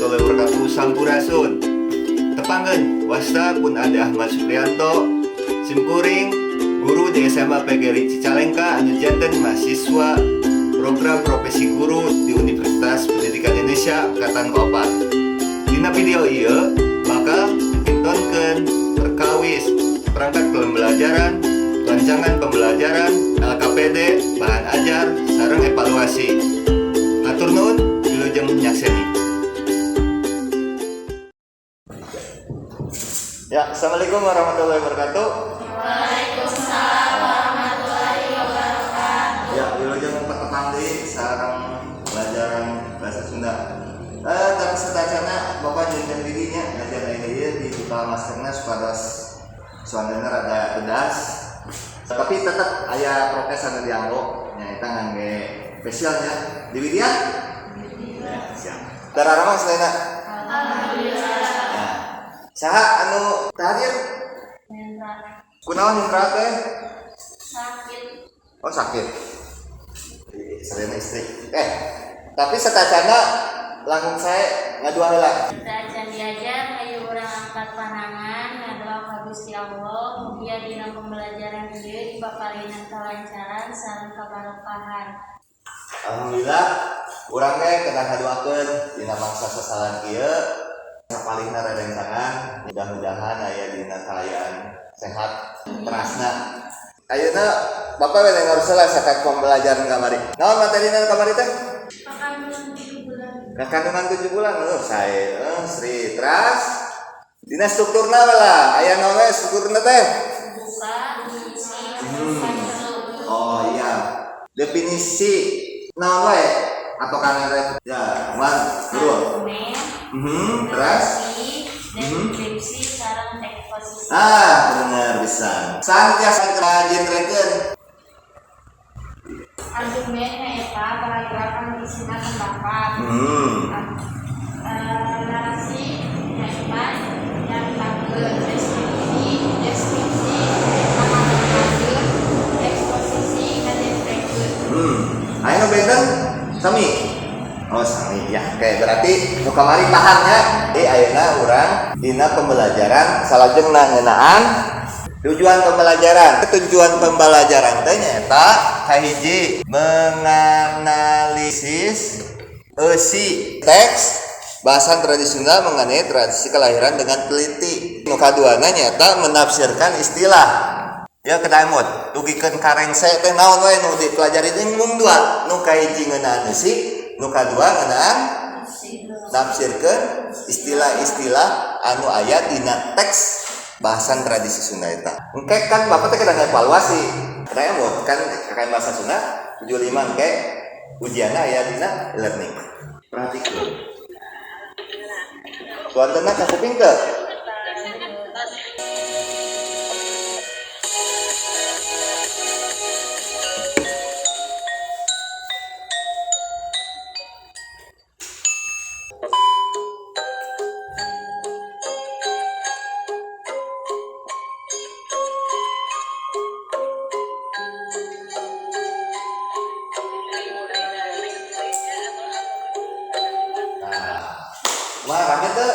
Warahmatullahi wabarakatuh. Sampurasun. Tepangkeun, wasta pun ada Ahmad Supriyanto, simkuring guru di SMA PGRI Cicalengka anu janten mahasiswa program profesi guru di Universitas Pendidikan Indonesia angkatan kaopat. Dina video ieu bakal dintonkeun perkawis perangkat pembelajaran, rancangan pembelajaran, LKPD, bahan ajar, sareng evaluasi. Hatur nuhun, wilujeng nyakseni. Ya, assalamualaikum warahmatullahi wabarakatuh. Waalaikumsalam warahmatullahi wabarakatuh. Ya, wilujeng patepang deui sareng pelajaran bahasa Sunda. Tapi satacana Bapak nyunten dirinya ngajar ayeuna ieu di buka maskerna supados suasana rada pedas. Tapi tetep aya prokes anu dianggo, nyaeta ngangge facial nya. Di Widya? Ya, siap. Darah sadayana? Alhamdulillah. Ya. Saha anu teu hadir? Nendra. Kunaon Indra teh? Sakit. Oh, sakit. Sadayana istri. Tapi satacana langkung saya ngadua heula. Saacan diajar, hayu urang angkat panangan ngadoa ka Gusti Allah mugia dina pembelajaran ieu dipaparinan kalancaran sareng kabarokahan. Alhamdulillah, urang ge kedah ngadoakeun dina mangsa sasalan kieu sapalihna rerencangan, mudah-mudahan aya dina kaayaan sehat terasna. Ayeuna Bapak we ngurus heula sakat pembelajaran kamari. Naon materina kamari teh? Kandungan 7 bulan. Nah, kandungan 7 bulan oh sae Sri. Teras dina strukturna we lah, aya naon we strukturna teh? Buka, isi, Oh iya. Definisi naon wae atau kana teh? Ya, man, buru. Argumen, Terus? narasi, deskripsi, sareng eksposisi. Ah, bener bisa. Saha tiasa ngajenrekeun? Argumen nyaeta paragraf anu isina pendapat. Narasi nyaeta nyaritakeun, deskripsi deskripsi nyaeta ngagambarkeun, eksposisi ngajenrekeun. Aya nu benten? Sami. Oh, sami. Ya, oke, berarti nu kamari paham nya. Ayeuna urang dina pembelajaran salajengna ngeunaan tujuan pembelajaran. Tujuan pembelajaran teh nyaeta kahiji, menganalisis eusi teks bahasan tradisional mengenai tradisi kelahiran dengan teliti. Nu kaduana nyaeta menafsirkan istilah. Ya, kedah emut, dugikeun ka rengse teh naon wae nu dipelajari teh mung dua. Nu kahiji ngeunaan eusi, nu kadua ngeunaan nafsirkeun istilah-istilah anu aya dina teks bahasan tradisi Sunda eta. Engke kan Bapak teh kedah evaluasi. Kedah emut kan KKM bahasa Sunda 75 engke ujianna aya dina e-learning. Perhatikeun. Suantena kakuping teu? Nah, mah rame teu?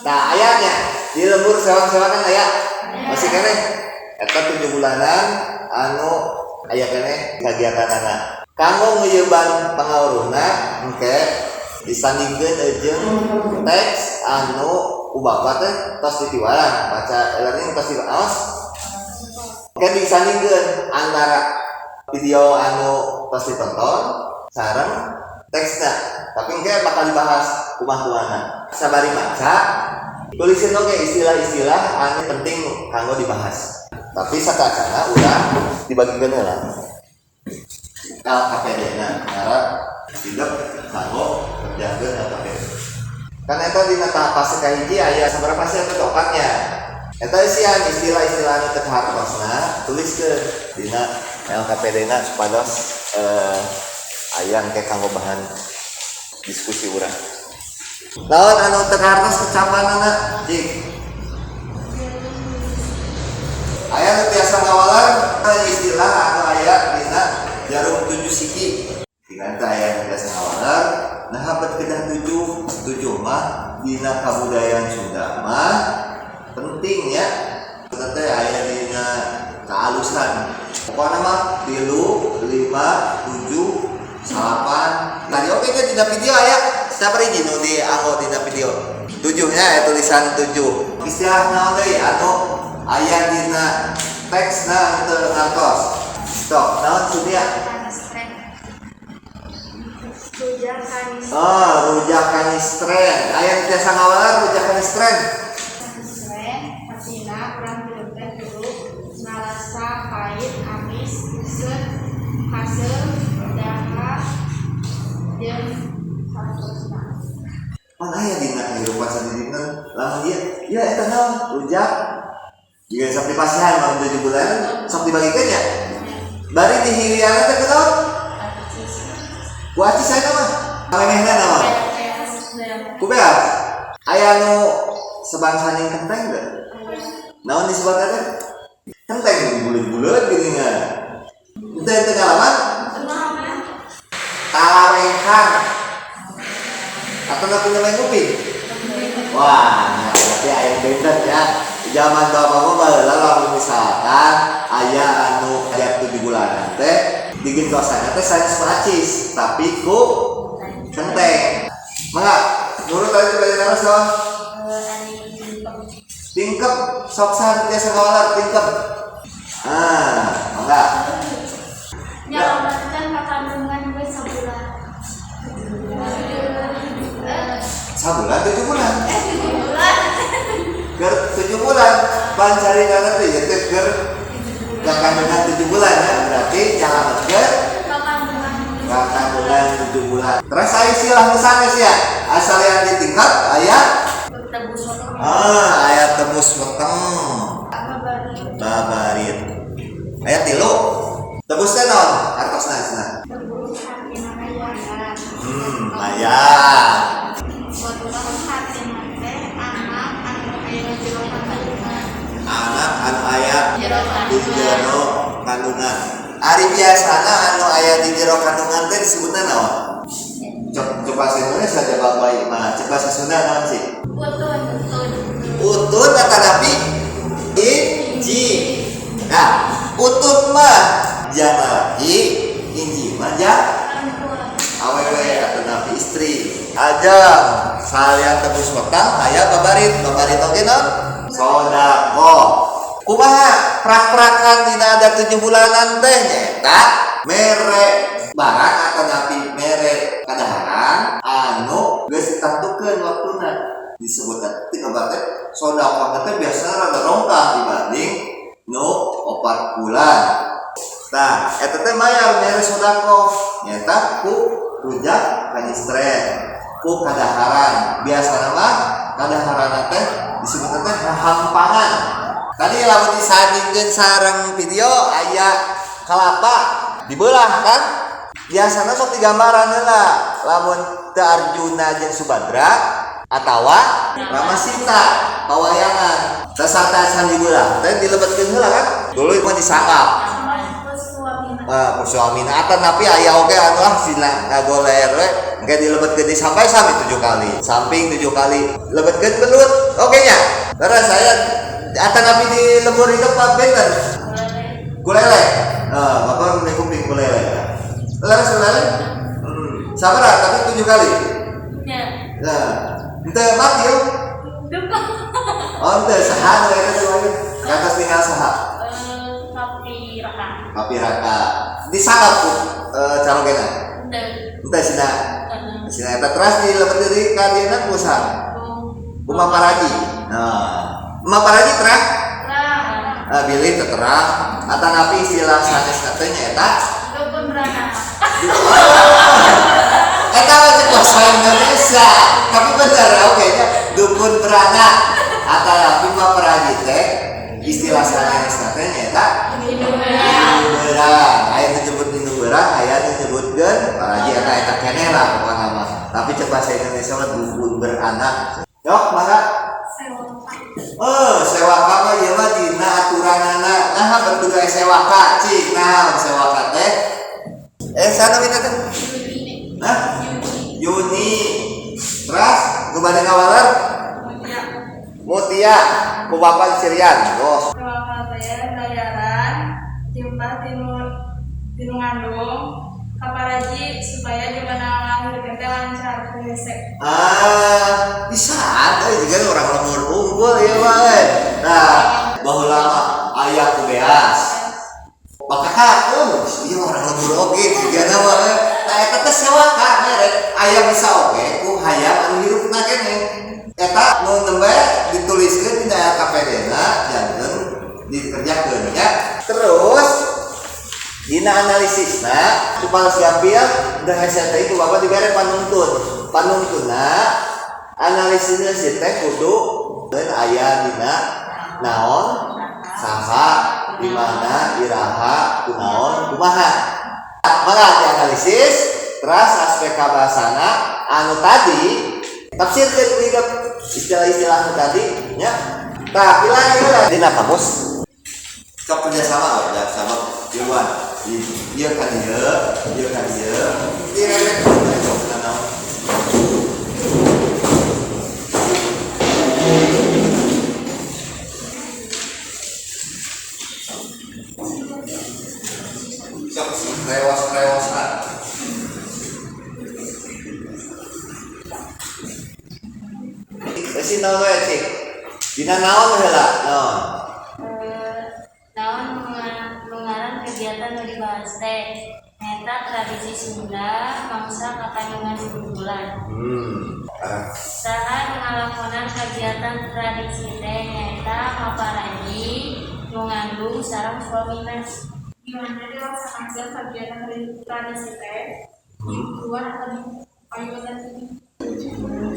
Nah, ayatnya di lembur sewang-sewangan aya. Masih keneh. Eta 7 bulanan anu aya keneh kagiatanana. Kanggo ngeuyeban pangaweruhna engke disandingkeun jeung teks anu ku bapak teh tos ditiwaran, baca e-learning tos diaos. Engke disandingkeun antara video anu tos ditonton sareng teksna. Tapi engke bakal dibahas kumaha-kumahana. Sabari maca, tulisin oge istilah-istilah anu penting kanggo dibahas. Tapi satacana urang dibagikeun heula. LKPD na ngarah tidak kanggo kerjakeun LKPD. Kan eta dina tahap fase kahiji aya sabaraha fase eta opatnya. Eta isian istilah-istilah anu teu kahartosna tuliskeun dina LKPD na supados aya engke kanggo bahan diskusi urang. Naon anu teu kahartos kecapanana? Cik. Aya nu tiasa ngawalar istilah anu aya dina jarum 7 siki. Tinggal teh aya nu tiasa ngawalar, nah bet kedah 7, 7 Agusan. Pokoknya mah 3, 5, 7, 8. Tadi oke nya dina video aya sabar hiji nu dianggo dina video. 7 nya ya, tulisan 7. Istilah naon deui anu aya dina teksna teu ngartos. Stop, naon Sudia? Rujak kanistren. Oh, rujak kanistren. Aya nu tiasa ngawaler rujak kanistren? Kanistren artina urang hirup teh kudu ngarasa pahit, amis, seuseut, haseul, daha, jeung saterusna. Pan aya dina kehidupan sadidinten lamun ieu ieu eta naon rujak jika sok dipasihan lamun 7 bulan sok dibagikeun nya bari dihilianna teh kunaon ku acis aya mah kamemehna naon ku beas. Aya nu sebangsa ning kenteng teh naon disebutna teh kenteng buleut-buleut geuningan teu teu ngalaman talarengkang atau nggak punya main kuping. Wah, nah, berarti aya benten ya. Zaman bapak mah baheula lamun misalkan aya anu aya 7 bulanan teh digentosanna teh sanes ku acis tapi ku kenteng. Mangga, nurut tadi bade naros naon? Tingkep, sok saha tiasa ngawaler tingkep? Ah, mangga. Nyalamatkan kakandungan gue sabulan. Sabulan 7 bulan. 7 bulan. Keur 7 bulan pancarinana teh ieu teh keur kakandungan 7 bulan ya, berarti nyalametkeun Kakandungan. Kakandungan 7 bulan. Terus aya istilah nu sanes ya, asal yang ditingkat aya Tebus. Ah, aya tebus weteng. Apa baru? Babarit aya tilu. Tebus teh naon artosna cenah? Tebus artina mayar. Aya. Waturah artina teh anak anu aya jero kandungan. Anak anu aya Jero di jero kandungan. Ari biasana anu aya di jero kandungan teh disebutna naon? Cok, cok bahasa Indonesia jawab baik mah cek bahasa Sunda naon sih? Utun, utun. Utun atanapi inji. Nah, utun mah jang laki, inji mah jang awewe atanapi istri aja. Salian tebus weteng aya babarit. Babarit oge naon? Sodakoh. Kumaha prak-prakan dina ada 7 bulanan teh? Nyaeta mere barang atanapi mere kadaharan anu geus ditentukeun waktuna disebut teh teh sodakoh teh biasana rada rongkah dibanding nu 4 bulan. Nah, eta teh mayar mere sodakoh nyaeta ku rujak kanistren, ku kadaharan. Biasana mah kadaharan teh disebut teh hampangan. Tadi lamun disandingkeun sareng video aya kalapa dibelah kan biasana sok digambaran heula lamun teu Arjuna jeung Subadra atawa Rama Sita pawayangan sasarta can dibelah teh dilebetkeun heula kan dulu mah disangkap. Ah, suamina atan tapi aya oge anu ah sina ngagoler we engke dilebetkeun di sampai sami 7 kali samping 7 kali lebetkeun belut oke nya. Terus saya atan tapi di lembur itu Pak benten kulele. Ah, bapak meni kuping kulele leres kulele sabaraha tapi 7 kali. Ya. Nah, henteu mati yo. Duka. Oh, henteu saha nu eta teh mah? Ka atas tinggal saha? Kapi raka. Papiraka disangkap ku carogena? Henteu. Henteu sina sina eta teras dilebet deui ka dieuna ku saha? Ku Maparaji. Nah, Maparaji terang. Lah, Ah, bilih teu terang atanapi istilah sanes teh nyaeta dukun beranak. Eta mah cek bahasa Indonesia tapi bener oke nya dukun beranak atanapi Maparaji teh istilah sanes teh nyaeta Indung. Beurang. Aya nu nyebut indung beurang, aya nu nyebutkeun paraji eta eta keneh lah pokona mah. Tapi cek bahasa Indonesia mah dukun beranak. Yok, mangga. Oh, sewaka mah ieu mah dina aturanana. Nah, bentuk aya sewaka, cik. Nah, sewaka teh. Eh, sana minta teh? Hah? Yuni. Terus, nu bade ngawaler? Mutia. Ku bapak Sirian. Bos. Sewaka teh bayaran. runtah tinu ngandung kaparaji supaya gimana ngalahirkeun teh lancar teu hese. Ah, bisa ada juga orang lembur unggul ya mah. Nah, baheula mah aya ku beas. Maka oh, iya orang lembur oge jigana mah. Nah, eta teh sewaka mere aya bisa oge ku hayam anu hirupna keneh. Eta nu nembe dituliskeun dina LKPD-na janten dikerjakeun ya. Terus dina analisisna supaya gampil udah hese teh ku bapak dibere panuntun. Panuntunna analisisna si teh kudu dan aya dina naon saha di mana iraha kunaon kumaha. Mangga dianalisis terus aspek kabahasana anu tadi tafsirkeun ku hidup istilah-istilah anu tadi nya. Tah pila heula dina kamus sok kerjasama we sama tiluan. Ieu kan ieu, ieu kan ieu. Direwek sok naon. Sok rewas-rewasna. Eusi naon we cik? Dina naon heula? Naon? Naon nu ngaran kegiatan nu dibahas teh nyaeta tradisi Sunda mangsa kakandungan bulan. Saha nu ngalakonan kegiatan tradisi teh nyaeta maparaji nu ngandung sareng suamina. Gimana dilaksanakan kegiatan tradisi teh di luar atau di payunan ini?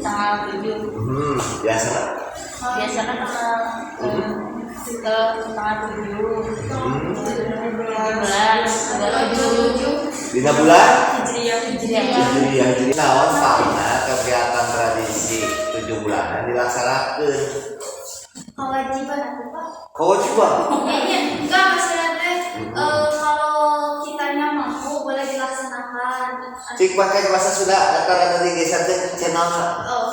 Tanggal 7. Biasa. Biasanya tanggal ke tanggal 7. 17 27 Dina bulan Hijriah. Hijriah. Hijriah. Jadi naon pangna kegiatan tradisi 7 bulanan dilaksanakeun? Kewajiban aku Pak. Kewajiban. Iya, enggak maksudnya teh kalau kitanya mampu boleh dilaksanakan. Cik pakai bahasa Sunda antara tadi geser teh channel. Oh,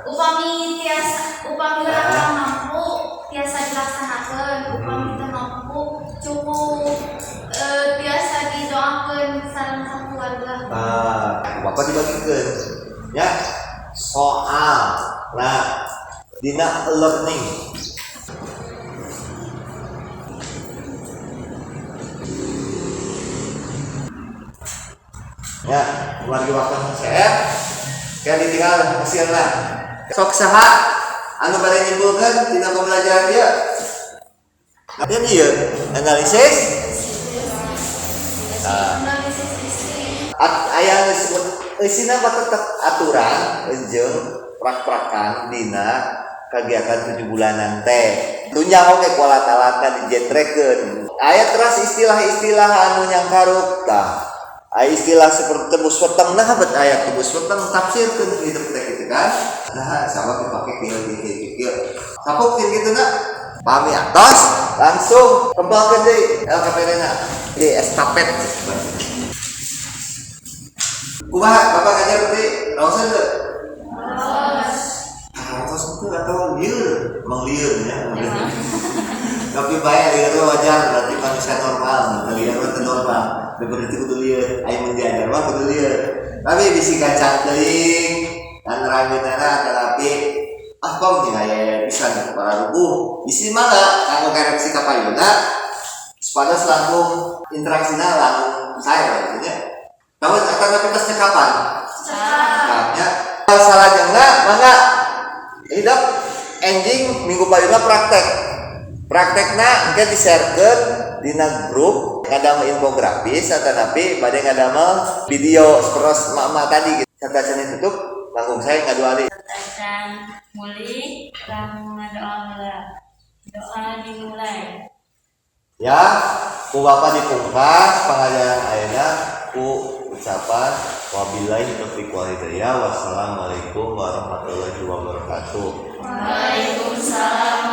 upami tiasa upami urang mampu tiasa dilaksanakan, upami teu mampu cukup tiasa didoakeun sareng keluarga. Ah, bapak dibagikan ya soal. Nah, dina learning. Ya, wargi waktu saya kayak ditinggal hasilna. Sok saha anu bade nyimpulkeun dina pembelajaran ieu? Nah, ieu analisis. Nah, Analisis isi. Aya disebut eusina mah tetep aturan jeung prak-prakan dina kegiatan 7 bulanan teh. Tunjang oge ku alat-alatna dijetrekeun. Aya teras istilah-istilah anu nyangkaruk tah. Aya istilah seperti tebus weteng, nah bet aya tebus weteng tafsirkeun hidup teh gitu kan. Nah, sama dipake kieu kieu kieu kieu. Sapukkeun kitu na. Pami atos langsung kembangkeun deui LKPD-na di estafet. Kumaha bapak ngajar teh raosan teu? Raos. Raos itu atau lieur, emang lieur ya. Tapi bae lieur mah wajar berarti manusia normal, lieur mah teu normal. Berarti kudu lieur, aya mun diajar mah kudu lieur. Tapi bisi kacang teuing, dan nerangkeunana tetapi ah kom jeung aya pisan para rubuh. Bisi mangga kanggo koreksi ka payuna supados langkung interaksina langkung sae gitu nya. Tahu akan tapi tos cekapan? Cekap. Salajengna mangga hidup enjing minggu payuna praktek. Praktekna engke di-sharekeun dina grup ngadamel infografis atanapi bade ngadamel video seperti emak-emak tadi gitu. Sateuacan ditutup langkung saya ngadoa deui. Acan mulih langkung ngadoa heula. Doa dimulai. Ya, ku bapak dipungkas pangajaran ayeuna ku ucapan wabillahi taufiq wal hidayah. Wassalamualaikum warahmatullahi wabarakatuh. Waalaikumsalam.